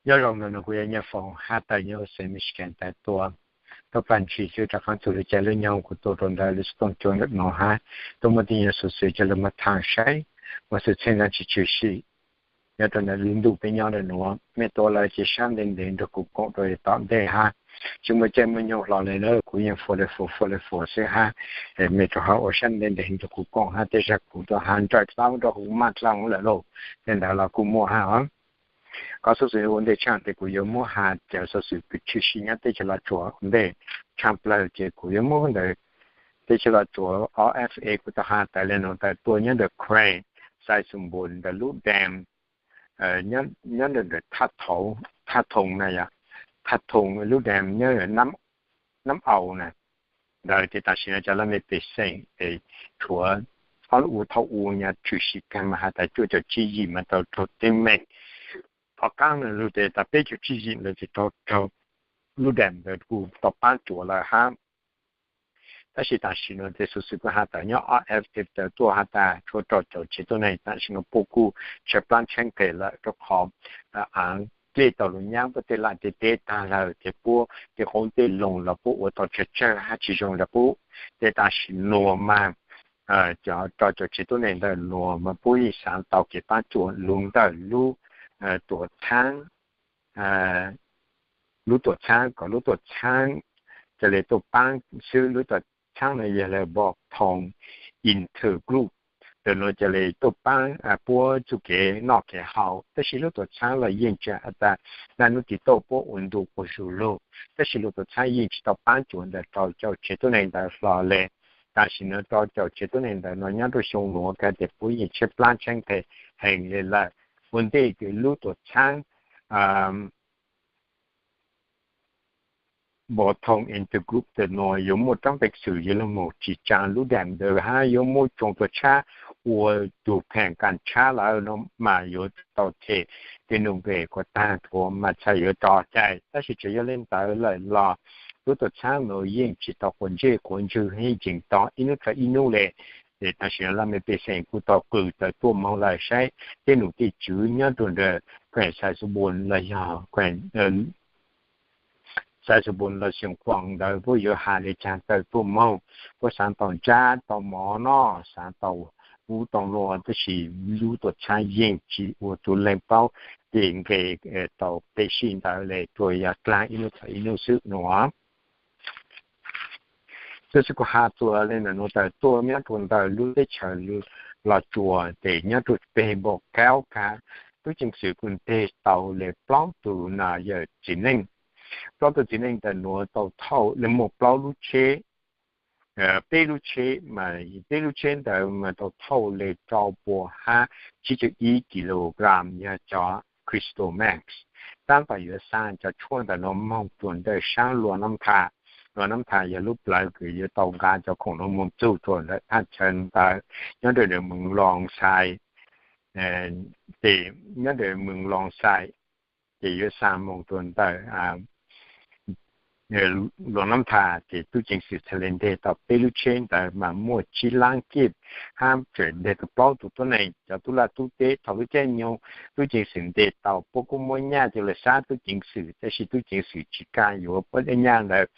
Nyob zoo no, no kuv yog Nyiaj Foom hab tawm nyob Western Michigan tawm tuaj. Tuaj pab ntsis xwb rov qab txug lub caij lub nyoog kuv tuaj rau ntawm lub xov tooj cua ntawm no hab tuaj muab tej nyuag xuv xwm coj los muab thaam saib ua xwm txheej dlaab tsi tshwm sim nyob rau ntawm lub ntuj peb nyob ntawm nuav. Mej tuaj lawm ces sab ntev ntev nrug kuv koom rau tom ntej hab tsis muaj caij muaj nyoog hlo le na, kuv yeej fua le fua fua le fua xwb hab mej rau hab ua sab ntev ntev nrug kuv koom hab tej zag kuv tuaj hab nrawm dlhau nrug kuv maj dlhau lawm lauj, tej ntawd los kuj muaj hab os. Koj xuv xwm ua ntej tshaaj tes kuv yuav muab has cov xuv xwm kws tshwm sim nyob teb chaws Los Tsuas ua ntej tshaaj plawg ces kuv yuav muab ntawm teb chaws Los Tsuas O F A kuv tau has tawm le nuav tawm tuaj nyob ntawm Crane, Sizeable ntawm lub dam nyob ntawm Thaj Thoo na yog, Thaj Thoo lub dam nyob Nab Aus na. Ntawd ces tam sim no cov laj mej pej xeem es tshuav ob lub ua thaum ua nyuag tshwm sim kag mas has tas cuaj caum tsib yim mas tau raug teeb meem. Tom qaab no lug tes tas peb caug tsib yim lawm ces raug raug lub dam ntawd kuj tau paab tsuav lawm hab. Tab sis tam sim no tej xuv xwm kuj has tas nyob O F A tawm tuaj has tas tshuav rau caum tsev tuab neeg tam sim no puab kuj tshaib plaab tshaib nqes lawm rau qhov aav dlej tau lug nyaab puab tej laj tej teb taag lawm ces puab tej qoob tej loo los puab ua tau tsawg tsawg hab tsis zoo le puab. Ces tam sim nuav mas cov rau caum tsev tuab neeg ntawm nuav mas puab yeej xaav tau kev paab tsuam lug ntawm lub tuam txhaab lub tuam txhaab kom lub tuam txhaab ca le tuaj paab xwb. Lub tuam txhaab no yog le Bottom Intergroup, ntawm nuav ca le tuaj paab puab txuj kev noj kev haus. Tab sis lub tuam txhaab los yeej tsi has tas naj nub tim tuaj puab ua ntu quas zug lug, tab sis lub tuam txhaab yeej tsi tau paab tsuam ntawm rau caum tsev tuab neeg ntawd hlo le. Tam sim no rau caum tsev tuab neeg ntawm no nyob rau xyoo nuav kag tes puab yeej tshaib plaab tshaib nqes heev le lawm. Ua ntej kws lub tuam txhaab Bottom Intergroup ntawm nuav yuav muaj rab peev xwm yuav lug moog tsim tsaa lub dam ntawd hab yuav muab tsoom tuam txhaab ua tug pheem kaam tshab lawm no mas yuav tau them tej nuj nqes kuas taag thuav mas txhad yuav tso cai. Tab sis tsuas yog le ntawd lawm los lub tuam txhaab nuav yeej tsi tau quav ntsej quav ntswg hab yeej tseem tog ib nub rau ib nub le. Ces tam sim no laj mej pej xeem kuj tau qw tawm tuaj moog lawm saib tej num tej tswv nyob rua ntawm Sizeable los yog Sizeable los Xeev Khuam ntawd puab yuav has le caag tawm tuaj moog. Puab xaav tau ntsab tau mov noj, xaav tau ub tau luag, tab sis lub tuam txhaab yeej tsi ua tug leej paub kev nqe tau peb sij ntawd le, tsuas yog dlaag ib nub txog ib nub xwb no. Tab sis kuv has txug le ntawm nuav tawm tuaj nyob rua ntawm lub teb chaws Los Tsuas tes nyob rua peg npau kaub kag, tub ceev xwm kuj nteg tau le plaub tug na yawm txiv neej. Plaub tug txiv neej ntawm nuav tau thauj le muaj plaub lub tsheb, peb lub tsheb mas peb lub tsheb ntawd mas tau thauj le rau pua hab tsib caug ib kilogram yog cov Crystal Meth. Taab tom yuav xa cov tshuaj ntawm nuav moog rua ntawm saab Luam Nab Tha. Luam Nab Tha yog lub plawv kws yuav tau nqa cov khoom nuav moog txug rua ntawm thaj chaw ntawd nyob rua ntawm Moos Loos Xais. Ces nyob ntawm Moos Loos Xais ces yuav xa moog rua ntawm Luam Nab Tha ces tub ceev xwm txhad le nteg tau peb lub tsheb ntawd mas muaj tsib laab kib hab tseem nteg tau plaub tug tuab neeg. Cov tub laj tub teb thaum lub caij nyoog tub ceev xwm nteg tau puab kuj muab nyaj coj le sab tub ceev xwm, tab sis tub ceev xwm tsi kam yuav puab nyaj ntawd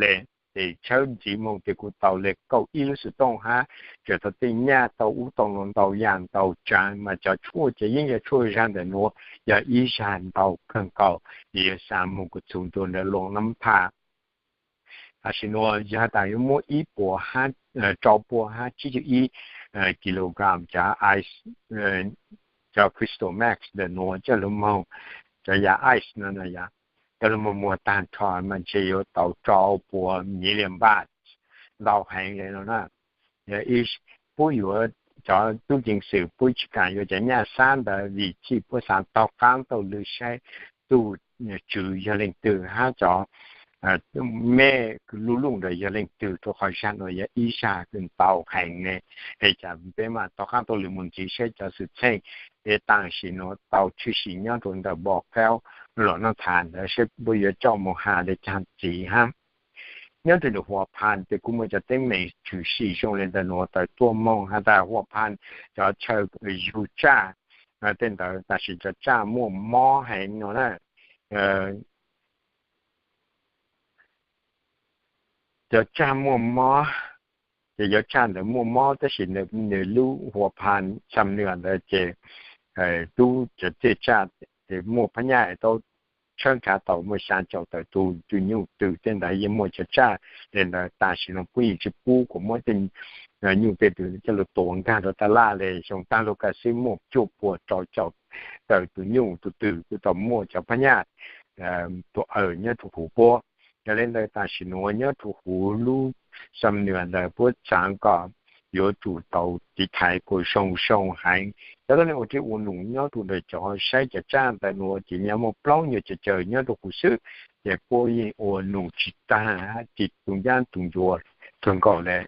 le. Ces tshawb ntxiv moog tes kuj tau le kaum ib lub xov tooj hab tseem tau tej nyaj tau ub tau no ntau yam ntau tsaav, mas cov tshuaj ces yeej yog tshuaj zag ntawm nuav yog ib zag ntau kawg nkaus, ces yuav xa moog kuj txug rua ntawm Luam Nab Tha. Tam sim nuav yog has tas yuav muab ib puas, rau pua hab tsib caug ib kilogram cov ice, cov Crystal Meth ntawm nuav coj lug moog, cov yam ice no yog coj lug moog muag taag nrho mas ntshe yuav tau rau pua million baht, ntau heev le no na. Puab yuav, cov tub ceev xwm puab tsi kam yuav cov nyaj sab ntawd vim txhij puab xaav taug qaab taug lw saib tug tswv yog leej twg hab cov mej lub luj ntawd yog leej twg, rua qhov zag nuav yog ib zag kws ntau heev ne. Es cas peb mas taug qaab taug lw moog ntxiv saib cov xwm txheej peb tam sim nuav tau tshwm sim nyob rua ntawm npau kaub Luam Nab Tha ntawd saib puab yuav coj moog has le caag ntxiv hab. Nyob rua ntawm Huam Phan tes kuj muaj cov teeb meem tshwm sim zoo le ntawm nuav tawm tuaj moog has tas Huam Phan cov chaw yug tsaj tej ntawd tam sim cov tsaj muaj mob heev no na. Cov tsaj muaj mob, ces cov tsaj ntawd muaj mob tab sis nws lub hua pha xam nws ntawd ces tub cov txij tsaj muaj phab nyaj tau tshawb nrhav tau muaj xya caum tawm tus tus nyuj twm tej ntawd yeej muaj cov tsaj li ntawd. Tam sim no puab yeej tsis pub kom muab tej nyuj tej twm coj los tua nkag rau taj laj li. Xyoo tag lug kav xwb muaj cuaj puas rau caum tawm tus nyuj tus twm kuj tau muaj cov phab nyaj tua awm nyob rau huv puab. Yog li ntawd tam sim nuav nyob rau huv lub xam nws ntawd puab xaav kom yuav tsum tau tiv thaiv kom zoo zoo heev. Cov tuab neeg ua dlej ua num nyob rau ntawm cov saib cov tsaj ntawm nuav ces nyob muaj plaub nyuag caum caum nyob rau huv xwb, ces puab yeej ua num tsis tag, tsis tu ncab tu ncua kawg nkaus le.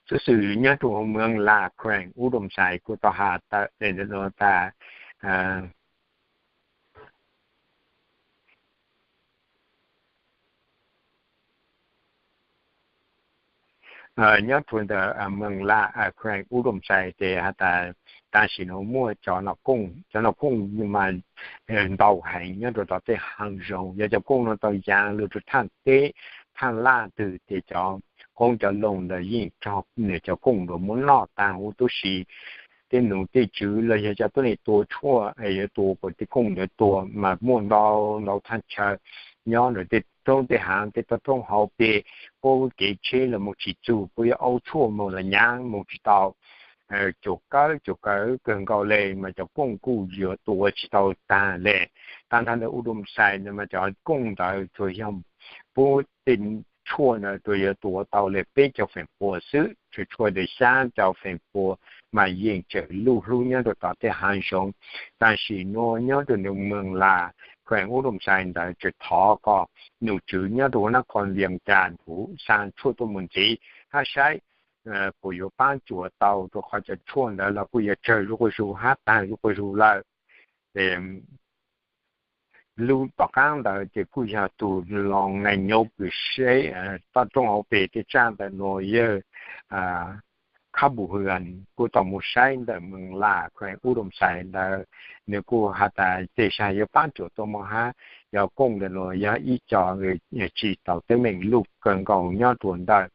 Xov xwm nyob rau Moos Las Khees Ub Doos Xais kuj tau has tawm le ntawm nuav tas nyob rau ntawm Moos Las Khees Ub Doos Xais ces has tas tam sim nuav muaj cov, cov nom kooj mas ntau heev nyob rau tom tej hav zoov. Yog cov kooj no tau yaa lug rau thaaj teb thaaj laj twg ces cov qoob cov loo ntawd yeej raug cov kooj ntawd muab noj tag huv tib si. Tej nom tej tswv los yog cov tuab neeg tua tshuaj es yuav tua kom tej kooj ntawd tuag mas muaj ntau ntau thaaj chaw nyob ntawm tej roob tej haav tej toj roob hauv pes, puab kev tsheb los moog tsis txug, puab yuav aub tshuaj moog los nyaav moog tsis tau. Cuam kawg cuam kawg kawg nkaus le mas cov kooj kuj yuav tua tsis tau tag le. Taag nrho ntawm Ub Doos Xais mas cov kooj ntawd tsuas yog puab tej tshuaj ntawd tsuas yuav tua tau le peb caug feem pua xwb, tsuas tshuaj ntawm xya caum feem pua mas yeej tseem luj hlub nyob rau tom tej hav zoov. Tam sim nuav nyob rau ntawm Moos Las Khees Ub Doos Xais ntawd tseem thov kom nom tswv nyob rau huv nab qhoo Vias Cas huv xa tshuaj tuaj moog ntxiv hab saib puas yuav paab cuam tau, rau qhov cov tshuaj ntawd los kuj yuav tsawg zuj quas zug hab tag zuj quas zug lawm. Lub tom qaab ntawd ces kuj yog tug loo neeg nyob pw seb toj roob hauv pes tej tsaj ntawm nuav yawg Khab Npus Hwm kuj tau moog saib ntawm Moos Las Khees Ub Doos Xais ntawd, nws kuj has tas tej zag yuav paab cuam tau moog hab. Cov kooj ntawm nuav yog ib co tsis tau teeb meem luj kawg nkaus nyob rua ntawm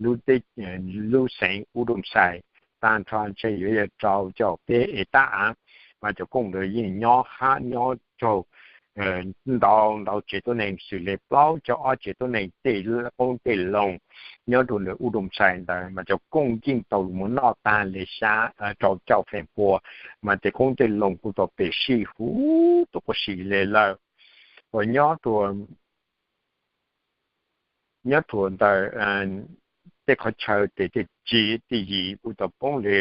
lub xeev Ub Doos Xais. Taag nrho ntshe yuav yog rau caum peb ev tab av mas cov kooj ntawd yeej nyob hab nyob raug ntau ntau tsev tuab neeg xws le plaub caug ob tsev tuab neeg tej qoob tej loo nyob rua ntawm Ub Doos Xais ntawd mas cov kooj yeej tau lug moog noj tag le xya rau caum feem pua, mas tej qoob tej loo kuj tau pes sij huv tuab quas si le lawm. Uas nyob rua, nyob rua ntawm tej qhov chaw tes tej tsi tej yim kuj tau poob le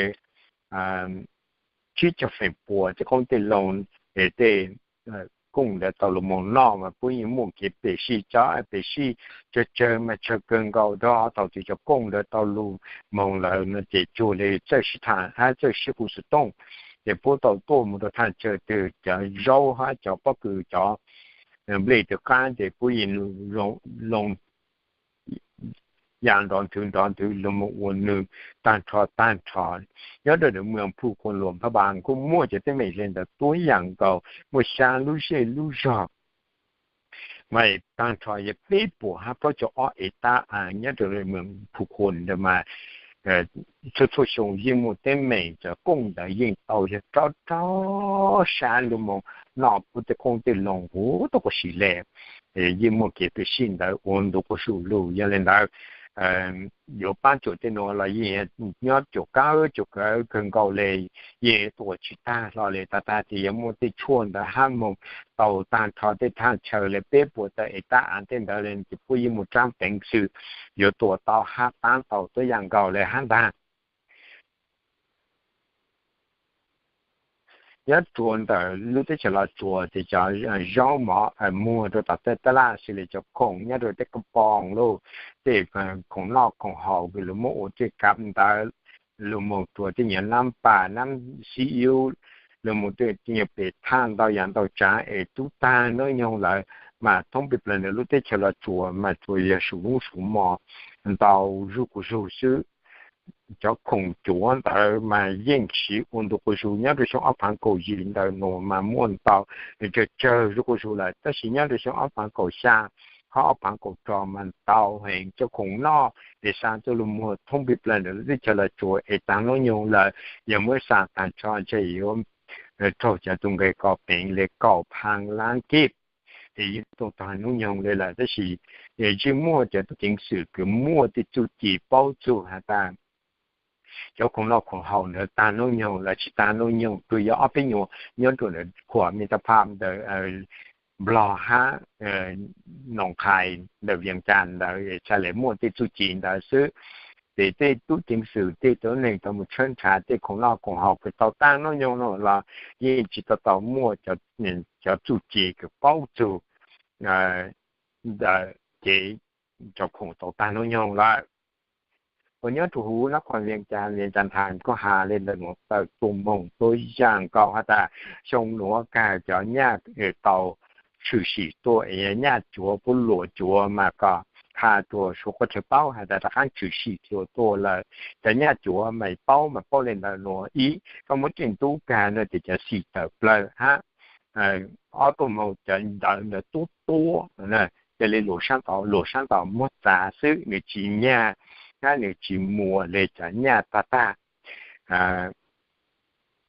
tsib caug feem pua tej qoob tej loo, es tej kooj ntawd tau lug moog noj mas puab yeej muaj kev pes sij, cov pes sij tsawg tsawg mas tsawg kawg nkaus rau thaum twg cov kooj ntawd tau lug moog lawm no ces cuag le txawj sib tham hab txawj sib hu xov tooj, ces puab tau tuaj moog rua thaaj chaw twg cov zaub hab cov pob kws cov nplej tawg qaab ces puab yeej loo ya nrov nthwv nrov nthwv lug moog ua nwg taag nrho taag nrho. Nyob rua ntawm moos Phu Khuam Luam Phab Npaas kuj muaj cov teeb meem le ntawd tuab yaam nkaus, muaj xya lub zej lub zog. Mas taag nrho yog peb puas hab plaub caug ob ev tab av nyob rua moos Phu Khuam ntawd mas txhua txhua xyoo yeej muaj teeb meem cov kooj ntawd yeej tau yog rov rov sab lug moog noj puab tej qoob tej loo huv tuab quas si le. Yeej muaj kev pes sij ntawd ua ntu quas su lug. Yog le ntawd yuav paab cuam tej nuav los yeej nyob cuam kawg cuam kawg kawg nkaus le, yeej tua tsis tag hlo le. Taag tag tes yuav muaj tej tshuaj ntawd hab moog tau taag nrho tej thaaj chaw le peb puas tawm ev tab av tej ntawd le ces puab yeej muaj rab peev xwm yuav tua tau hab paab tau tuab yaam nkaus le hab ntag. Nyob rua ntawm lub teb chaws Los Tsuas tes cov zaub mov muag rua tom tej tab laj xws le cov khoom nyob rua tej kab poog lug, tej khoom noj khoom haus kws lug muab ua tej kav ntawd, lug moog rua tej nyuag nab pas nab xib ib, lug moog tej nyuag pem thaaj ntau yaam ntau tsaav es tub tag nub nyoog lawm, mas thoob peg plaws ntawm lub teb chaws Los Tsuas mas tsuas yog su lub su mos ntau zuj quas zug xwb. cov khoom cuav ntawd mas yeej siv ua ntu quas zus. Nyob rau xyoo ob phav kaum yim ntawm no mas muaj ntau, nws tsawg tsawg zuj quas zus lawm, tab sis nyob rau xyoo ob phav kaum xya hos ob phav kaum rau mas ntau heev cov khoom noj es xa tuaj los muag thoob plig plaws ntawm lub teb chaws Los Tsuas es tag hnub nyoog lawm, yog muab xa tag nrho ntshe yuav raug cov tus nqi kos peev li kaum phav lab kib es yeej tau tag hnub nyoog li lawm. Tab sis yeej muaj cov tub ceev xwm kws muaj tej txuj ci paub txug has tas cov khoom noj khoom haus ntawd tag hnub nyoog los tsis tag hnub nyoog, tsuas yog ob peb nyuag nyob rau ntawm khuam me ta pham ntawm Nplog hab Noom Qhais ntawm Vias Cas ntawd txhaj le muaj tej txuj ci ntawd xwb. Ces tej tub ceev xwm tej tuab neeg tau mus tshawb nrhav tej khoom noj khoom haus kws tau tag hnub nyoog no los yeej tsis tau tau muaj cov txuj ci kws paub txug ntawm ces cov khoom tau tag hnub nyoog lawm. Uas nyob rau huv nab khoom Vias Cas, Vias Cas Times kuj has le ntawm nuav tawm tuaj moog tuab zaj nkaus has tas xyoo nuav kag cov nyaj tau tshwm sim tuaj es nyaj cuav puab luam cuav mas kom qha rua suav qub chaw paub has tas rov qaab tshwm sim dlua tuaj lawm. Cov nyaj cuav mas paub mas paub le ntawm nuav: ib, koj muab dlej ntub kag no ces cov xim tawm plawg hab ob tuaj moog cov ntawv ntawd tuab tuab, cia li luam sab tod luam sab tod muab txav xwb, nws tsis nyag hab nws tsis muas le cov nyaj tag tag.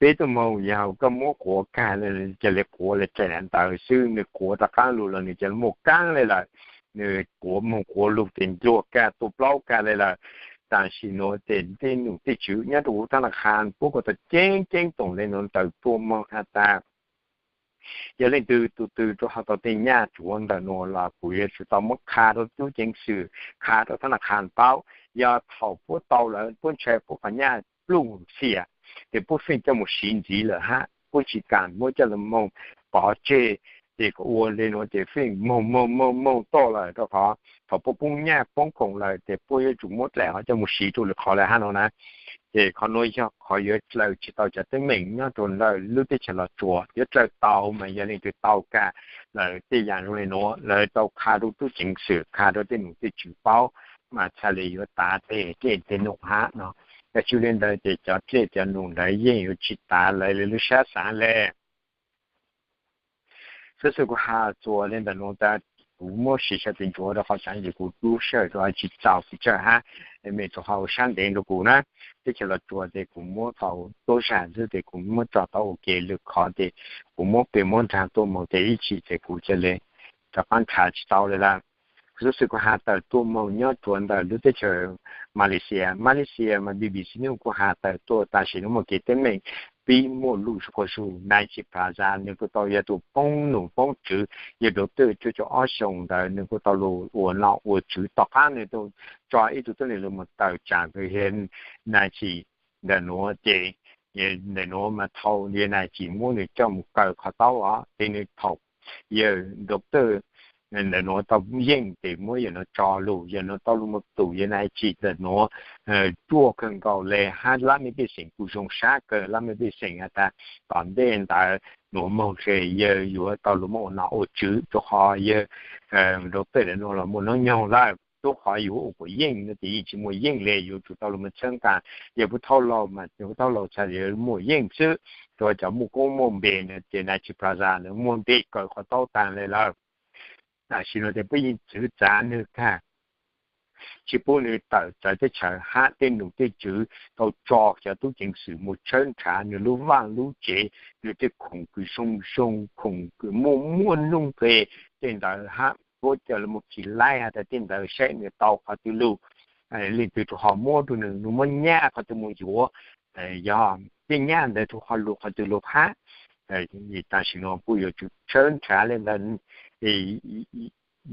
Peb tuaj moog yog koj muab quav kag, cia li quav le tsaim ntawd xwb, nws quav rov qaab lug los nws cia li muaj kaab le lawm. Nws quav moog quav lug ces ncua kag tuaj plaub kag le lawm. Tam sim nuav ces tej num tej tswv nyob rau huv thab na kha puab kuj tau ceeb ceeb toom le nuav ntawm tuaj moog has tas yog leej twg tus twg rua ho tau tej nyaj cuav ntawm nuav los kuv yuav tsum tau muab qha rau tub ceev xwm, qha rau thab na kha paub. Yog thaum puab tau lawm puab ntshai puab qhov nyaj pluj xiam, ces puab feej coj mus siv ntxiv lawm hab, puab tsis kam muab coj los moog pov tseg. Ces kuv ua le nuav ces feej moog moog moog moog tuaj lawm rau qhov thaum puab poob nyaj poob khoom lawm ces puab yuav tsum muab dlaim ho coj mus siv rau lwm qhov le hab no na. Ces qhov nuav yog qhov yuav dlaws tsis tau cov teeb meem nyob rau ntawm lub teb chaws Los Tsuas, yuav dlaws tau mas yog leej twg tau kag lawm tej yaam zoo le nuav lawv tau qha rau tub ceev xwm, qha rau tej num tej tswv paub mas txhaj le yuav tav tej dlej tej num hab no. Yog tsis le ntawd ces cov dlej cov num ntawd yeej yuav tsis tav lawv le lub sab xaav le. Xov xwm kuv has txuas le ntawm nuav tas, kuv muab siv sawv tes ntsuav rau qhov tsav ces kuv dub sawv rau tsis txaus kuv tsawg hab, mej tsuas ho ua sab ntev rau kuv na. Teb chaws Los Tsuas ces kuv muab tau tuab zag xwb ces kuv muab tso tau ua ke, lwm qhov ces kuv muab pem muab nrag tuaj moog ces ib chim ces kuv cia li rov qab nrhav tsis tau le lawm. Xov xwm kuv has tawm tuaj moog nyob rua ntawm lub teb chaws Malaysia, Malaysia mas B B C News kuj has tawm tuaj tam sim nuav muaj kev teeb meem pib muaj luj zuj quas zug. Najib Razak nws kuj tau yog tus poob num poob tswv, yog rau twj cuaj caum ob xyoos ntawd nws kuj tau lug ua nom ua tswv, tom qab nws tau tso ib tug tuab neeg lug moog tawm tsam kws yog Najib ntawm nuav ces ntawm nuav mas thaum yog Najib muab nws coj mus kaw qhov taub os, ces nws thaum yawg doctor ntawm nuav tau yeej ces muab yawg nuav tso lug, yawg nuav tau lug moog tus yawg Najib ntawm nuav ruaj kawg nkaus le hab lab mej pej xeem kuj zoo sab kawg. Lab mej pej xeem has tas tom ntej ntawd nuav moog ces yawg yuav tau lug muab ua nom ua tswv rua qhov yawg doctor ntawm nuav los muaj noob nyoog lawm, rua qhov yuav ua kuas yeej no ces yeej tsis muaj yeej le, yuav tsum tau lug moog txhawb nqaa. Yawg Pub Thauj Lauj mas Pub Thauj Lauj txhaj le muaj yeej xwb, rua cov muaj koob muaj npe no ces Najib Razak nws muaj npe kaw qhov taub taag le lawm. Tam sim nuav ces puab yeej txwv txav nwg kag, tsis pub nwg tawm txawv teb chaws hab tej num tej tswv tau tso cov tub ceev xwm mus tshawb nrhav nwg lub vaaj lub tsev, nwg tej khoom kws zoo zoo, khoom kws muaj muaj nuj nqes tej ntawd hab puab coj lug mus kis laib has tas tej ntawd saib nwg tau qhov twg lug, leej twg rua ho muab rua nwg, nwg muab nyaj qhov twg mus yuav, yog tej nyaj ntawd rua ho lug qhov twg lug hab. Tam sim nuav kuj yuav tsum tshawb nrhav le ntawd.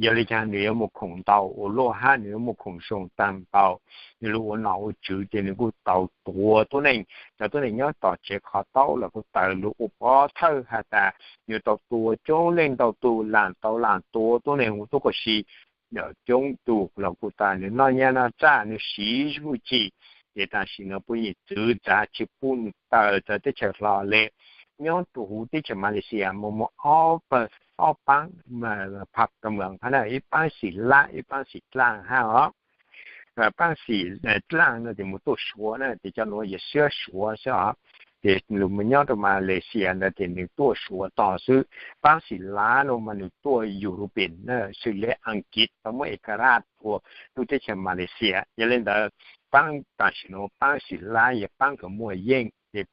Yog le caag nwg yuav muaj khoom ntau ua luaj hab nwg yuav muaj khoom zoo taag npaum, nwg lug ua nom ua tswv ces nwg kuj tau tua tuab neeg. Cov tuab neeg nyob tom tsev qhov taub los kuj tawm lug ua pov thawj has tas yuav tau tua coob leej ntau tug, laam tau laam tua tuab neeg ua tuab kom si coob tug los kuj tas nwg noj nyaj noj txag, nwg siv zuj zus. Ces tam sim nuav puab yeej txwv txav tsis pub nwg tawm txawv teb chaws hlo le. Nyob rua huv teb chaws Malaysia mas muaj ob pawg, ob paab phab ka mws hab na, ib paab xim lab ib paab xim dlaaj hab os. Paab Xim Laab no ces mus tuaj Suav na, ces cov nuav yog siab Suav xwb os. Ces nws mus nyob rau Malaysia ntawd ces nws tuaj Suav tog xwb. Paab Xim Laab no mas nws tuaj European na, xws le Askiv tau muab ekaras rua lub teb chaws Malaysia. Yog le ntawd, paab tam sim nuav Paab Xim Laab yog paab kws muaj yeej, ces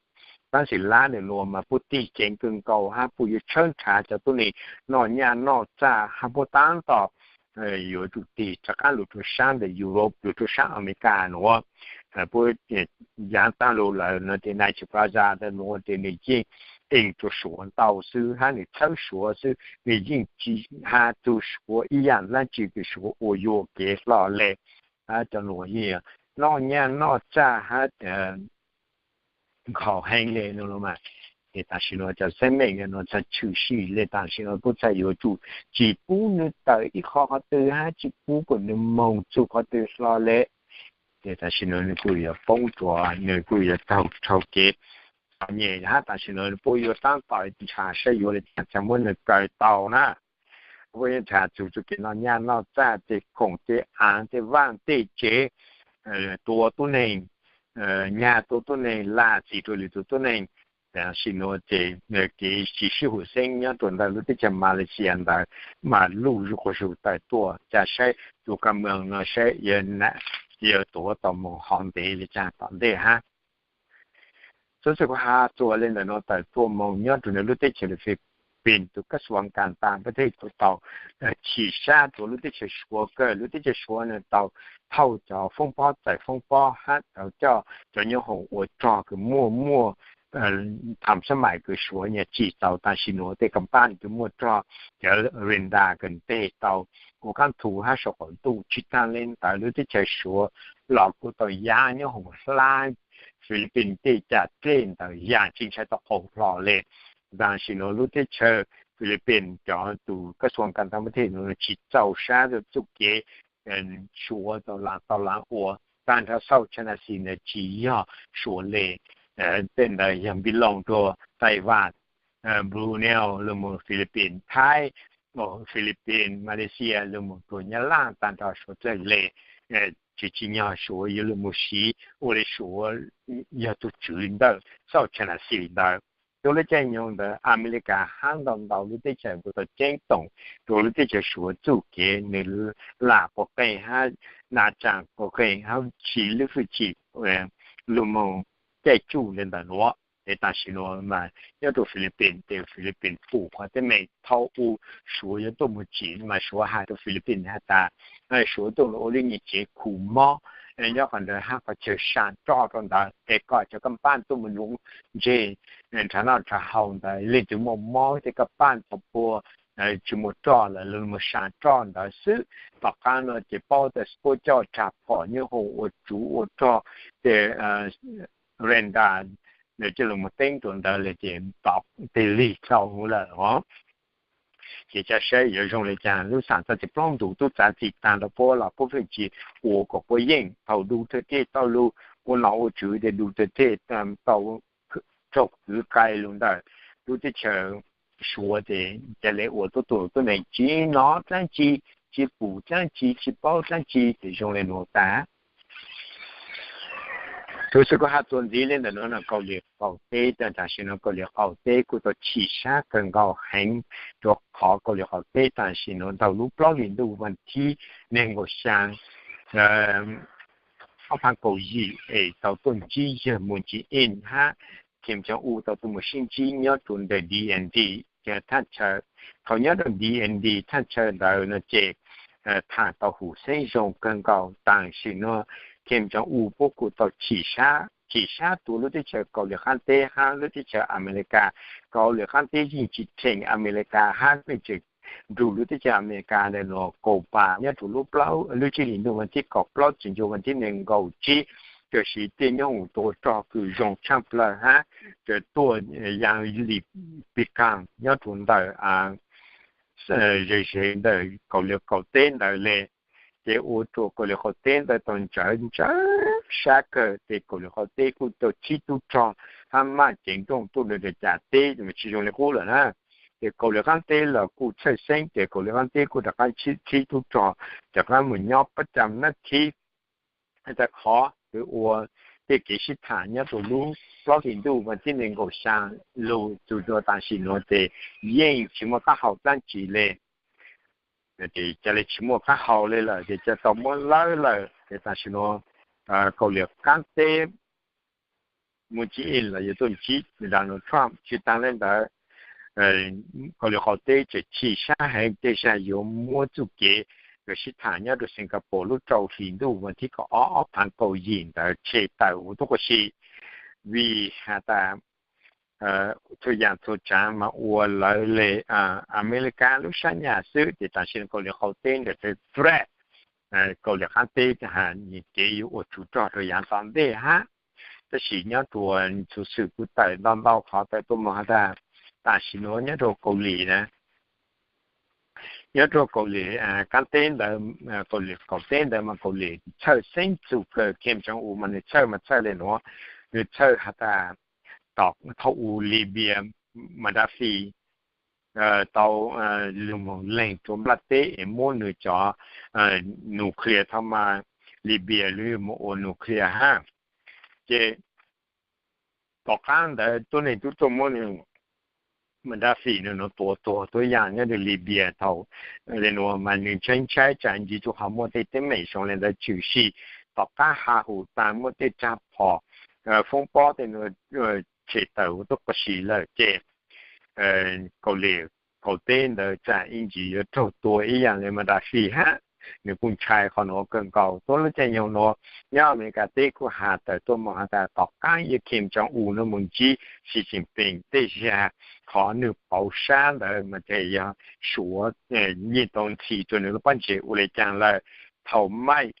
Paab Xim Laab nws nuav mas puab tig ceev kawg nkaus hab puab yuav tshawb nrhav cov tuab neeg noj nyaj noj txag hab puab taab tom yuav tsum tig rov qaab lug rua saab ntawm Europe, lug rua saab America nuav. Puab yaav taag lug lawm no ces Nai Tshas Plas Zas ntawd nuav ces nws yeej ees rua Suav ntau xwb hab nws txhawb Suav xwb, nws yeej tsi has txug Suav ib yaam dlaab tsi kws Suav ua yuam kev hlo le. Hab cov nuav yeej noj nyaj noj txag hab nkhaus heev le no los mas. Ces tam sim nuav cov xeeb meej nuav txhaj tshwm sim le, tam sim nuav puab txhaj yuav tsum tsi pub nws tawm ib qho qhov twg hab tsi pub kom nws moog txug qhov twg hlo le. Ces tam sim nuav nws kuj yuav poob rua, nws kuj yuav taug dhau kev txom nyem hab tam sim nuav puab yuav taab tom nrhav saib yuav le caag txhaj muab nws kaw tau na. Puab yuav nrhav txug txuj kev noj nyaj noj txag, tej khoom tej aav tej vaaj tej tsev, tua tuab neeg, nyag tua tuab neeg, lam txim rua lwm tus tuab neeg. Tam sim nuav ces kev tsi sib hum xeeb nyob rua ntawm lub teb chaws Malaysia ntawd mas luj zuj quas zug tawm tuaj, ca saib tus kaaj moog no saib yuav tuav tau moog hov ntev le caag tom ntej hab. Xov xwm kuv has txuas le ntawm nuav tawm tuaj moog nyob rua ntawm lub teb chaws Philippines, tus kab xuas kaam tas pab thej kuj tau chim sab rua lub teb chaws Suav kawg. Lub teb chaws Suav nws tau thauj cov foob pob txais foob pob hab tau coj cov nyoob hoom ua rog kws muaj muaj tham sab mais kws Suav nyag tsim tau tam sim nuav tej kaaj pab kws muaj rog, cov radar kws nteg tau ua qaab thu hab sau qaum ntuj. Tsi taag le ntawd lub teb chaws Suav los kuj tau yaav nyoob hoom hlab Philippines tej cam dlej ntawd yaam tsi ntshai tau qaug hlo le. Tam sim nuav lub teb chaws Philippines cov tus kab xuas kaam tas pab thej nuav tsi txaus sab rua txuj kev Suav tau laam tau laam ua. Taag nrho South China Sea ntawd tsi yog Suav le, tej ntawd yog npib loo rua Taiwan, Brunei, lug moog Philippines, Thaib, Philippines, Malaysia, lug moog rua Nyab Laj, taag nrho Suav txawj le, tsi tsi nyog Suav yuav lug moog siv ua le Suav yog tug tswv ntawm South China Sea ntawd. Rua lub caij nyoog ntawd Amelikas hab ntau ntau lub teb chaws kuj tau ceeb toom rua lub teb chaws Suav txuj kev nws lam quas qeej hab na tsaam quas qeej hab siv lub hwj chim lug moog caij tsuj le ntawm nuav. Es tam sim nuav mas nyob rua Philippines, tes Philippines pum qhov teeb meem thaum u Suav yuav tuaj moog tsim mas Suav has rua Philippines has tas Suav tuaj los ua lub nyuas tsev khu mob nyob qhov ntawd hab qhov chaw sam roj rau ntawd, es kom cov kaaj pab tuaj moog nuv ntseg nrhav noj nrhav haus ntawd. Leej twg muaj mob tej kaaj pab tau puag tsi muaj roj lawm, lug moog sam roj ntawd xwb. Tom qaab nuav ces paub tas puab coj rag phom nyoob hoom ua tsuv ua rog, tes radar ntawd coj lug moog teeb rua ntawd le ces tom teg lig tau lawm os. Ces ca saib yuav zoo le caag, lub xam txaj txiv plaub ntug tub txav txim taag rau puab los puab pheej tsi ua kom puab yeej thaum du thawj thej tau lug ua nom ua tswv tes du thawj thej tau raug kwv qai lug ntawm lub teb chaws Suav tes ca le ua tuab tug tuab neeg tsi nov dlaab tsi, tsi pum dlaab tsi, tsi paub dlaab tsi tes zoo le nuav tag. Tug xwm kuv has txuas ntxiv le ntawm nuav no Kaus Lim qaum teb, tam sim nuav Kaus Lim qaum teb kuj tau chim sab kawg nkaus heev, rua qhov Kaus Lim qaum teb tam sim nuav ntawm lub plaub hlis ntuj vas thib neeg nkaum xyaa ob phav kaum yim es tau tuaj ntsib yawg Moon Jae-in hab Kim Jong Un tau tuaj mus sib ntsib nyob rua ntawm D N D thaj chaw. Thaum nyob rua D N D thaj chaw ntawd no ces tham tau hum xeeb zoo kawg nkaus. Tam sim nuav Kim Jong Un puab kuj tau chim sab, chim sab rua lub teb chaws Kaus Lim qaab teb hab lub teb chaws Amelikas. Kaus Lim qaab teb yeej tsi theem Amelikas hab pheej tseem nrug lub teb chaws Amelikas ntawm nuav kaum pas nyob rua lub plaub, lub tsib hlis ntuj vas thib kaum plaub txuas ncu vas thib nees nkaum tsib, kawm siv tej nyoob hoom tua rog kws zoo tshaaj plawg hab kawg tuaj yaa li pig kaag nyob rua ntawm ze ze ntawm Kaus Lim qaum teb ntawd le. Ces ua rua Kaus Lim qaum teb ntawd tau ntsawv ntsawv sab kawg, ces Kaus Lim qaum teb kuj tau tsib tub rog hab maj ceev nrooj tuaj rua cam teb mas tsi zoo li qub lawm na. Ces Kaus Lim qaab teb los kuj txhawj xeeb, ces Kaus Lim qaab teb kuj rov qaab tsib tub rog rov qaab mus nyob pab cam nab thib Tag qhov ua tej kev sib tham nyob rau lub plaub hlis ntuj vas thib nees nkaum xya lug txug rua tam sim nuav ces yeej tsis muaj qab hau dlaab tsi le. Ces ca le tsis muaj qab hau le lawm ces ca tau muab lawb lawm ces tam sim nuav Kaus Lim qaab teb Moon Jae-in los yuav tuaj ntsib Donald Trump. Tsis taag le ntawd, Kaus Lim qaum teb tseem chim sab heev tej zag yuav muab txuj kev kws sib tham nyob rau Singapore lub rau hlis ntuj vas thib kaum ob ob phaav kaum yim ntawd tshem tawm ua tub quas si, vim has tas txhua yaam txhua tsaav mas ua lawv le Amelikas lub sab nyam xwb ces tam sim Kaus Lim qaum teb ntawd threat Kaus Lim qaab teb has kev yuav ua tsug rog rua yaav tom ntej hab. Tab sis nyob rua xuv xwm kuj tawm ntau ntau qhov tawm tuaj moog has tas tam sim nuav nyob rua Kaus Lim na, nyob rua Kaus Lim qaab teb ntawd, Kaus Lim qaum teb ntawd mas Kaus Lim txhawj xeeb txug kawg. Kim Jong-un mas nws txhawj mas txhawj le nuav, nws txhawj has tas tom thaum u Libya Gaddafi tau lug moog leeg rua nplaj teb es muab nws cov nuclear tha mas Libya lug moog ua nuclear hab. Ces tom qab ntawd tuab neeg tub tuaj muab nws Gaddafi nws nuav tua tuag tuab yaam nyob rua Libya thaum le nuav mas nws ntshai ntshai tsam ntsib tug qhov muaj tej teeb meem zoo le ntawd tshwm sim. Tom qab has hum taag muaj tej tsag phom foob pob tej nuav tshem tawm ua tub quas si lawm ces Kaus Lim qaum teb ntawd tsam ib ntsis yuav raug tua ib yaam le Gaddafi hab. Nws kuj ntshai qhov nuav kawg nkaus. Tuab lub caij nyoog nuav nyob Amelikas teb kuj has tawm tuaj moog has tas tom qab yog Kim Jong-un nuav moog ntsib Xi Jinping tej zag qhov nws pauv sab ntawd mas tseem yog Suav yeej tau ntxhi rua nws lub pob ntseg ua le caag lawm. Thaum Mike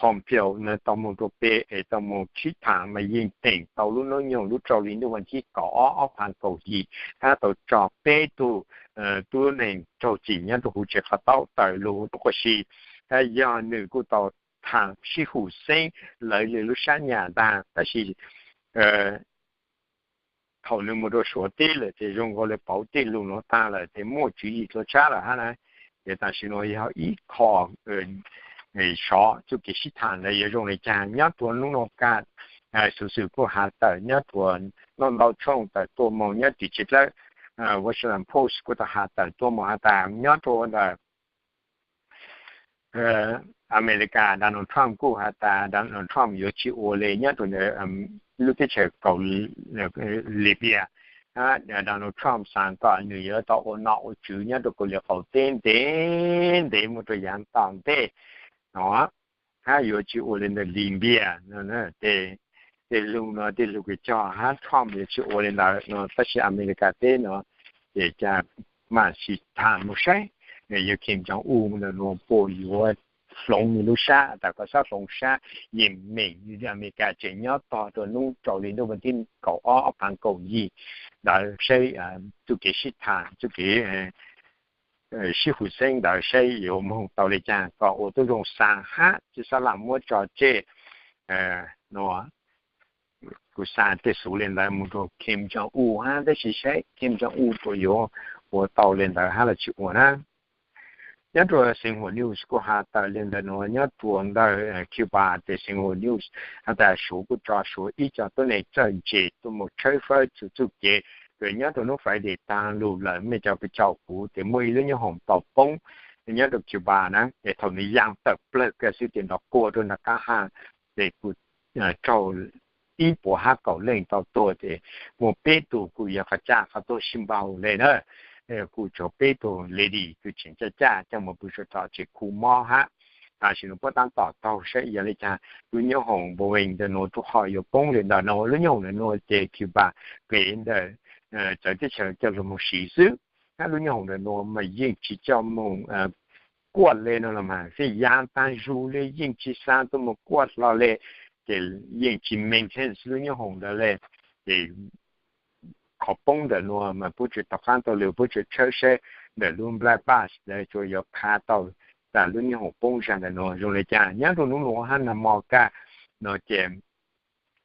Pompeo nws tau moog rua peb es tau moog sib tham mas yeej teem tau lub nub nyoog lub rau hli ntuj vas thib kaum ob ob phaav kaum yim hab tau tso peb tug tub neeg raug tsim nyob rua huv tsev qhov taub tawm lug ua tub quas si. Tab yog nws kuj tau tham sib hum xeeb lawv le lub sab nyam ntag tab sis thaum nws moog rua Suav teb lawm ces zoo nkaus le pauv tej lug nuav taag lawm ces muaj tswv yim tuaj tshab lawm hab na. Ces tam sim nuav yog ib qho sov txuj kev sib tham ntawd yuav zoo le caag nyob rua nub nuav kag. Xuv xwm kuj has tawm nyob rua ntau ntau tshooj tawm tuaj moog nyob tim tsev dlawb Washington Post kuj tau has tawm tuaj moog has tas nyob rua ntawm Amelikas Donald Trump kuj has tas Donald Trump yuav tsis ua le nyob rua lub teb chaws Kaus Libya. Donald Trump xaav kom nws yuav tau ua nom ua tswv nyob rua Kaus Lim qaum teb ntev ntev moog rua yaav tom ntej no hab yuav tsis ua le ntawm Libya no. Tej lug no tej lug kws cog hab Trump yuav tsis ua le ntawd no tab sis Amelikas teb no ces ca mam sim tham moog saib yog Kim Jong-un ntawm nuav puas yuav hloov nws lub sab tas kom xob hloov sab yeej meem Amelikas tseem nyob tog rua nub rau hli ntuj vas thib kaum ob ob phaav kaum yim ntawd saib txuj kev sib tham txuj kev sib hum xeeb ntawd saib yuav moog tau le caag kom ua tub zoo xaa hab tsi xob lam muab tso tseg no. Kuv xaa tej xuv le ntawd moog rua Kim Jong-un hab tab sis saib Kim Jong-un puas yuav ua tau le ntawd hab los tsis ua na. Nyob rua Xeev Huas News kuj has tawm le ntawm nuav nyob rua ntawm Cuba tes Xeev Huas News has tas Suav kuj tso Suav ib co tuab neeg txawj ntse tuaj moog tshawb fawb txug txuj kev kws nyob rua nub Friday taag lug lawm mej cov kws caum kuv tes muaj ib lub nyoob hoom tau poob nyob rua Cuba na es thaum nws yaa tawm plawg kawg xwb tes nrov quaj rua nraag qaab hab tes kuj raug ib puas hab kaum leej tau tuag tes muaj peb tug kuj yog qhov caj qhov tuag sib npaug le na. Kuj tsuas peb tug lady kws tseem caj caj coj moog pw saum tsev khu mob hab. Tam sim nuav puab taab tom taug saib yog le caag lub nyoob hoom Boeing ntawm nuav rua qhov yuav poob le ntawm nuav lub nyoob hoom ntawm nuav ces Cuba kev ntawm txawv teb chaws coj lug moog siv xwb. Hab lub nyoob hoom ntawm nuav mas yeej tsis coj moog kuaj le no los mas yeej yaav taag zug le yeej tsis xaa tuaj moog kuaj hlo le ces yeej tsis maintain lub nyoob hoom ntawd le. Ces qhov poob ntawm nuav mas puab tsi tau qaab tau lug puab tsi tshawb saib ntawm lub black box ntawd tsuas yuav qha tau tas lub nyoob hoom poob zag ntawm nuav zoo le caag nyob rua nub nuav hab nag mo kag no ces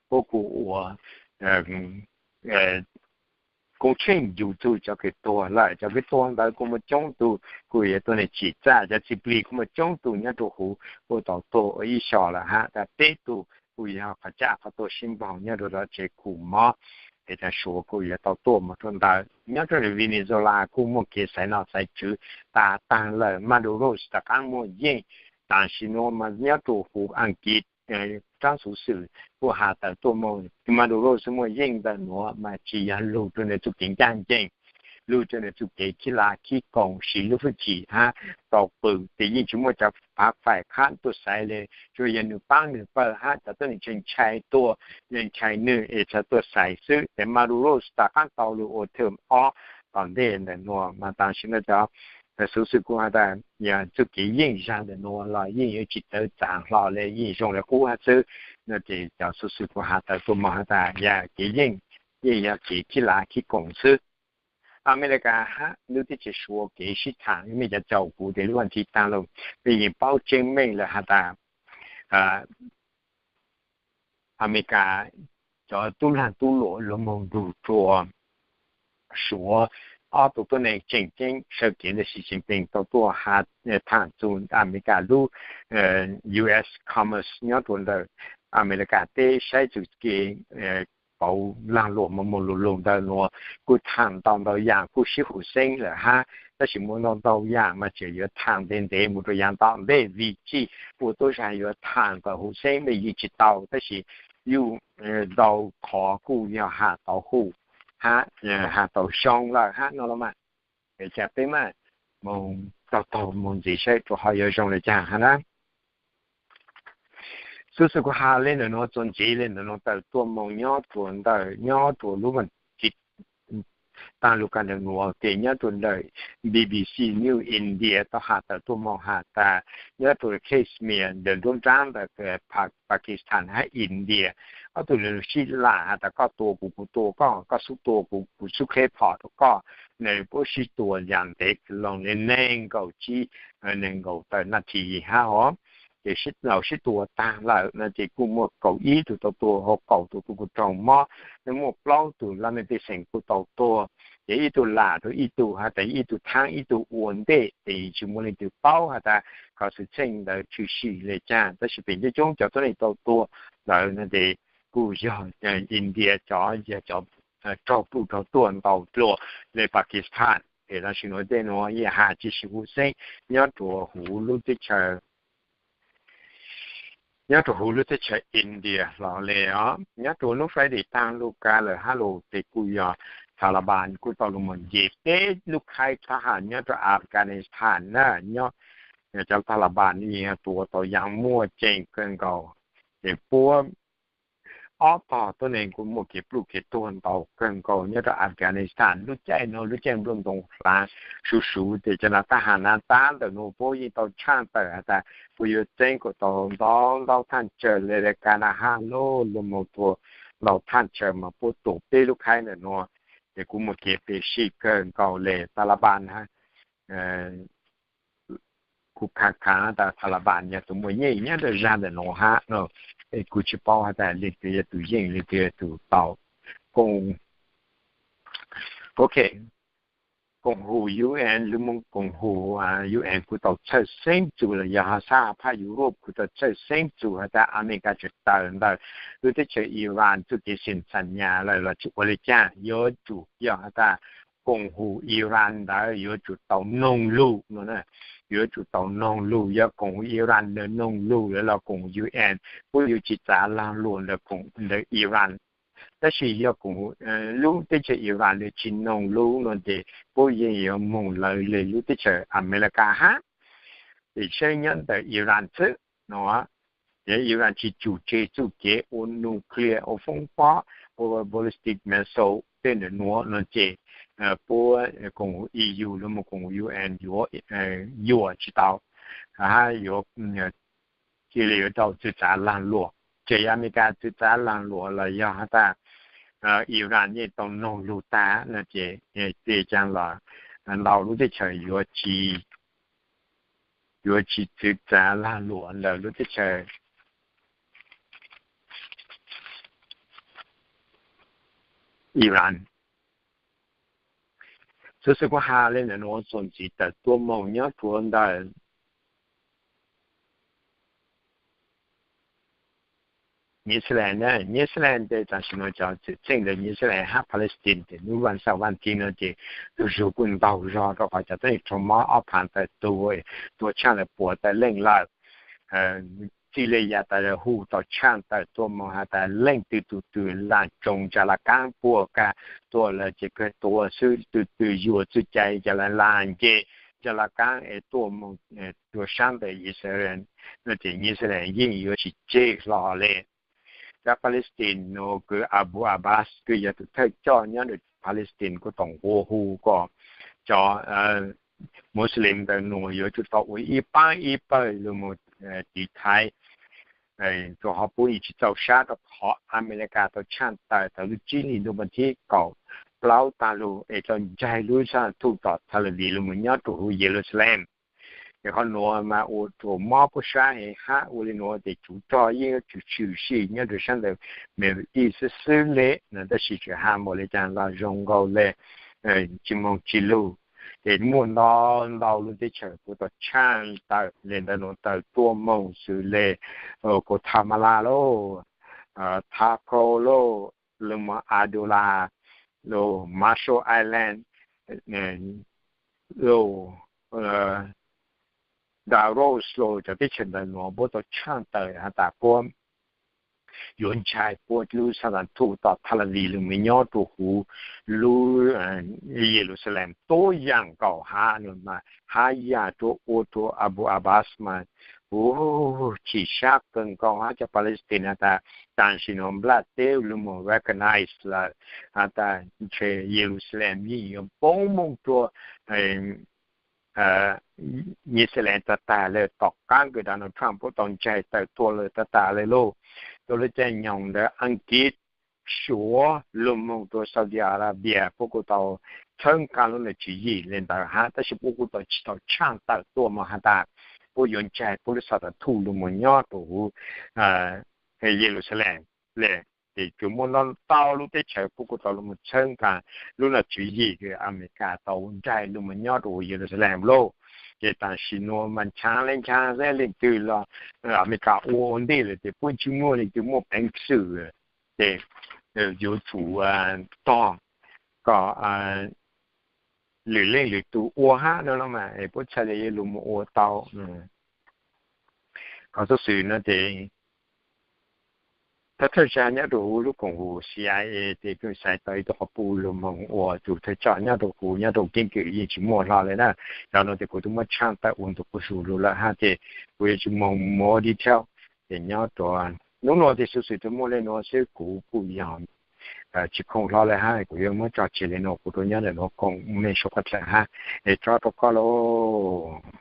puab kuj ua koob tsheej yug txug cov kws tuag lawm. Cov kws tuag ntawd kuj muaj coob tug kuj yuav tuaj tsim txaj, cov txiplig kuj muaj coob tug nyob rua huv kuj tau tuag ua ib xyoos lawm hab, tas peb tug kuj yog qhov tsaj qhov tuaj sib npaug nyob rua lawv tsev khu mob. Es tas Suav kuj yuav tau tuaj moog rua ntawd. Nyob rua Venezuela kuj muaj kev xaiv nom xaiv tswv tas taag lawm. Maduro tom qaab muaj yeej, tam sim nuav mas nyob rua huv Askiv, tsaab xuv xwm kuj has tas tuaj moog Maduro xwb muaj yeej ntawm nuav mas tsi yog lug rua nwg txuj kev ncaaj nceeg, lug rua nwg txuj kev khib lab khib koom, siv lub hwj chim hab tau qw tes yeej tsi muaj cov phav fais qhab tuaj xaiv le, tsuas yog nwg paab nwg pawg hab cov tuab neeg ntshai tua, ntshai nwg es txhad tuaj xaiv xwb. Tes Maduro tom qaab tau lug ua thwm ob tom ntej ntawm nuav mas tam sim nuav cov xuv xwm kuj has tas yog txuj kev yeej zag ntawm nuav los yeej yuav tsi tawv txav hlo le, yeej zoo le qub hab xwb. No ces cov xuv xwm kuj has tas tuaj moog has tas yog kev yeej, yeej yog kev khib lab khib koom xwb. Amelikas hab lub teb chaws Suav kev sib thaam, mej cov caum kuv tes lub vas thiv taag lug, mej yeej paub tseeb meej lawm has tas Amelikas cov tub laag tub luam lug moog nrug rua Suav ob tug tuab neeg tseem ceeb sawv kev ntawm Xi Jinping tau tuaj thaam txug Amelikas lub U S Commerce nyob rua ntawm Amelikas teb saib txug kev pauv laag luam moog moog lug lug ntawd nuav kuj thaam ntau ntau yaam kuj sib huv xeeb lawm hab, tab sis muaj ntau ntau yaam mas tseem yuav thaam ntev ntev moog rua yaam tom ntej vim tsi ua tuab zag yuav thaam kom huv xeeb mej yeej tsi tau, tab sis yuj ntau qhov kuj yog has tau huv hab has tau xyoo lawm hab no los mas. Es cas peb mas moog taug taug moog ntxiv saib rua ho yuav zoo le caag hab na. Xuv xwm kuv has le ntawm nuav txuas ntxiv le ntawm nuav tawm tuaj moog nyob rua ntawm nyob rua lub vas thiv taag lug kag ntawm nuav tes nyob rua ntawm B B C News India tau has tawm tuaj moog has tas nyob rua Kashmir ntawm nruab nraab ntawm Pakistan hab India, ob tug lug sib lam has tas koj tua kuv, kuv tua koj, koj xub tua kuv, kuv xub qheb phom rua koj. Nws puab sib tua yaam ntev loo le neeg nkaum tsib, neeg nkaum tawm nas this hab hov. Ces sib laus sib tua taag lawm no ces kuj muaj kaum ib tug tau tuag, hab kaum tug kuj raug mob, muaj plaub tug laj mej pej xeem kuj tau tuag. Ces ib tug lam rua ib tug has tas ib tug thaab ib tug ua ntej, ces tsi muaj leej twg paub has tas qhov xwm txheej ntawd tshwm sim le caag, tab sis pem coob coob cov tuab neeg tau tuag ntawd no ces kuj yog India cov, yog cov raug pluj raug tuag ntau dlua le Pakistan. Es tam sim nuav tej nuav yeej has tsi sib huv xeeb nyob rua huv lub teb chaws nyob rua huv lub teb chaws India los le os. Nyob rua hnub Friday taag lug kag lawm hab lug tes kuj yog Taliban kuj tau lug moog nce peb lub khaib thab ham nyob rua Afghanistan na. Nyob cov Taliban yeej yog tua tau yaam muaj ceem kawg nkaus, ces puab ob tog tuab neeg kuj muaj kev pluj kev tuag ntau kawg nkaus nyob rua Afghanistan. Lub caij nuav lub caij nplooj ntoo hlaav suv suv tes cov nav tab has nav tab ntawm nuav puab yeej tau tshaaj tawm has tas puab yuav txeeb kom tau ntau ntau thaaj tsawg le, le ka na hab lug moog tua ntau thaaj tsawg mas puab tua peb lub khaib ntawm nuav. Ces kuj muaj kev pes sij kawg nkaus le Taliban hab kuj khav khav tas Taliban yog tug muaj yeej nyob rua zag ntawm nuav hab no. Kuj tsi paub has tas leej twg yog tug yeej leej twg yog tug tau. Koom, ok, koom haum U N lub moog koom haum U N kuj tau txhawj xeeb txug los yog has xab has phaj Europe kuj tau txhawj xeeb txug has tas Amelikas tseem tawm ntawm lub teb chaws Iran txuj kev xim xam nyas lawm los tsi ua le caag, yuav tsum yog has tas koom haum Iran ntawd yuav tsum tau noog lug no, yuav tsum tau noog lug, yog koom haum Iran ntawd noog lug lawm los koom U N puab yuav tsi txav laag luam ntawm Iran. Tab sis yog koom haum lub teb chaws Iran ntawd tsi noog lug no ces puab yeej yuav moog lawv le lub teb chaws Amelikas hab. Ces saib nyob ntawm Iran xwb no, yog Iran tsi tsum tseg txuj kev ua nuclear, ua foob pob, ua ballistic missile tej ntawm nuav no ces puab koom haum E U los koom haum U N yuav, yuam tsi tau, hab yuav cia li yuav tau txwv txav laag luam. Ces yog Amelikas txwv txav laag luam los yog has tas Iran yeej tau noog lug tag no ces tej caag los ntau lub teb chaws yuav tsi, yuav tsi txwv txav laag luam ntawm lub teb chaws Iran. Tus xwm kuv has le ntawm nuav txuas ntxiv tawm tuaj moog nyob rua ntawm New Zealand. New Zealand ces tam sim nuav cov txwm txheej ntawm New Zealand hab Palestine ces nub vaaj xaum vaaj tij nuav ces lug zug kuj ntaug zog rua qhov cov tuab neeg raug mob ob phaav tawm tuag, tuag tshaaj tawm puas tawm leej lawm. Txij le yaam tas hu tau tshaaj tawm tuaj moog has tas leej twg tug twg laam tsoo ntsa laj kaab puag kag tuaj lawm ces kawg tuag xwb, tug twg yuav txuj cai ca le laam nce ntsa laj kaab es tuaj moog rua saab ntawm Israel nuav ces New Zealand yeej yuav tsi tseg hlo le. Cov Palestine nuav kws Abu Abbas kws yog tug thawj coj nyob rua Palestine kuj tau nqua hu kom cov Muslim ntawm nuav yuav tsum tau ua ib paab ib pawg lug moog tiv thaiv, rua qhov puab yeej tsi txaus sab rua qhov Amelikas tau tshaaj tawm thaus lub tsib hlis ntuj vas thib kaum plaub taag lug es tau ntsaig lub sab thuj tom Tel Aviv lug moog nyob rua huv Yelusalem. Es qhov nuav mas ua rua mob puab sab heev hab ua le nuav ces tsuv rog yeej yuav tsum tshwm sim nyob rua saab ntawm Middle East xwb xwb le nuav, tab sis tseem has npaum le caag los zoo nkaus le tsi moog tsi lug. Ces muaj ntau ntau lub teb chaws puab tau tshaaj tawm le ntawm nuav tawm tuaj moog xws le Guatemala lauj, Taco lauj, lug moog Andorra lauj, Marshall Island lauj, Belarus lauj, cov teb chaws ntawm nuav puab tau tshaaj tawm has tas puab yuav ntshai puab lub sab thuj tom Tel Aviv lug moog nyob rua huv lub Yelusalem tuab yaam nkaus hab nuav mas hab yaam rua ua rua Abu Abbas mas ua chim sab kawg nkaus hab cov Palestine has tas tam sim nuav nplaj teb lug moog recognize lawm has tas ntshe Yelusalem yeej yuav poob moog rua New Zealand tag tag le tom qaab kws Donald Trump puab tau ntsaig tawm tuaj lawm tag tag le lauj. Tuab lub caij nyoog ntawd Askiv, Suav lug moog rua Saudi Arabia puab kuj tau txhawb nqaa lub nam tswv yim le ntawd hab, tab sis puab kuj tau tsi tau tshaaj tawm tuaj moog has tas puab yuav ntsaig puab lub sab thuj lug moog nyob rua huv Yelusalem le. Ces tsuas muaj ntau lub teb chaws puab kuj tau lug moog txhawb nqaa lub nam tswv yim kws Amelikas tau ntsaig lug moog nyob rua huv Yelusalem lauj. Ces tam sim nuav mas nchav le nchav le leej twg los Amelikas ua ua ntej lawm ces puab tsi muaj leej twg muaj peev xwm ces yuav tsum tog kom lwm leej lwm tug ua hab no los mas puab txhaj le yuav lug moog ua tau. Qhov xub xwm no ces thawj thawj zag nyob rua huv lub koom haum CIA ces kuj xaiv tau ib tug qhov puj lug moog ua tug thawj coj nyob rua huv, nyob rua keeb kwm yeej tsi muaj hlo le na. Cov nuav ces kuv tub muab tshaaj tawm ua ntu quas zug lug lawm hab ces kuv yuav tsi moog mus detail ces nyob rua nub nuav ces xov xwm tsuas muaj le nuav xwb, kuv kuj yog tsi khoom hlo le hab kuv yuav muab tso tseg le nuav, kuv rua nyob ntawm nuav koom mej suav koj dlawm hab es tso rua koj lauj.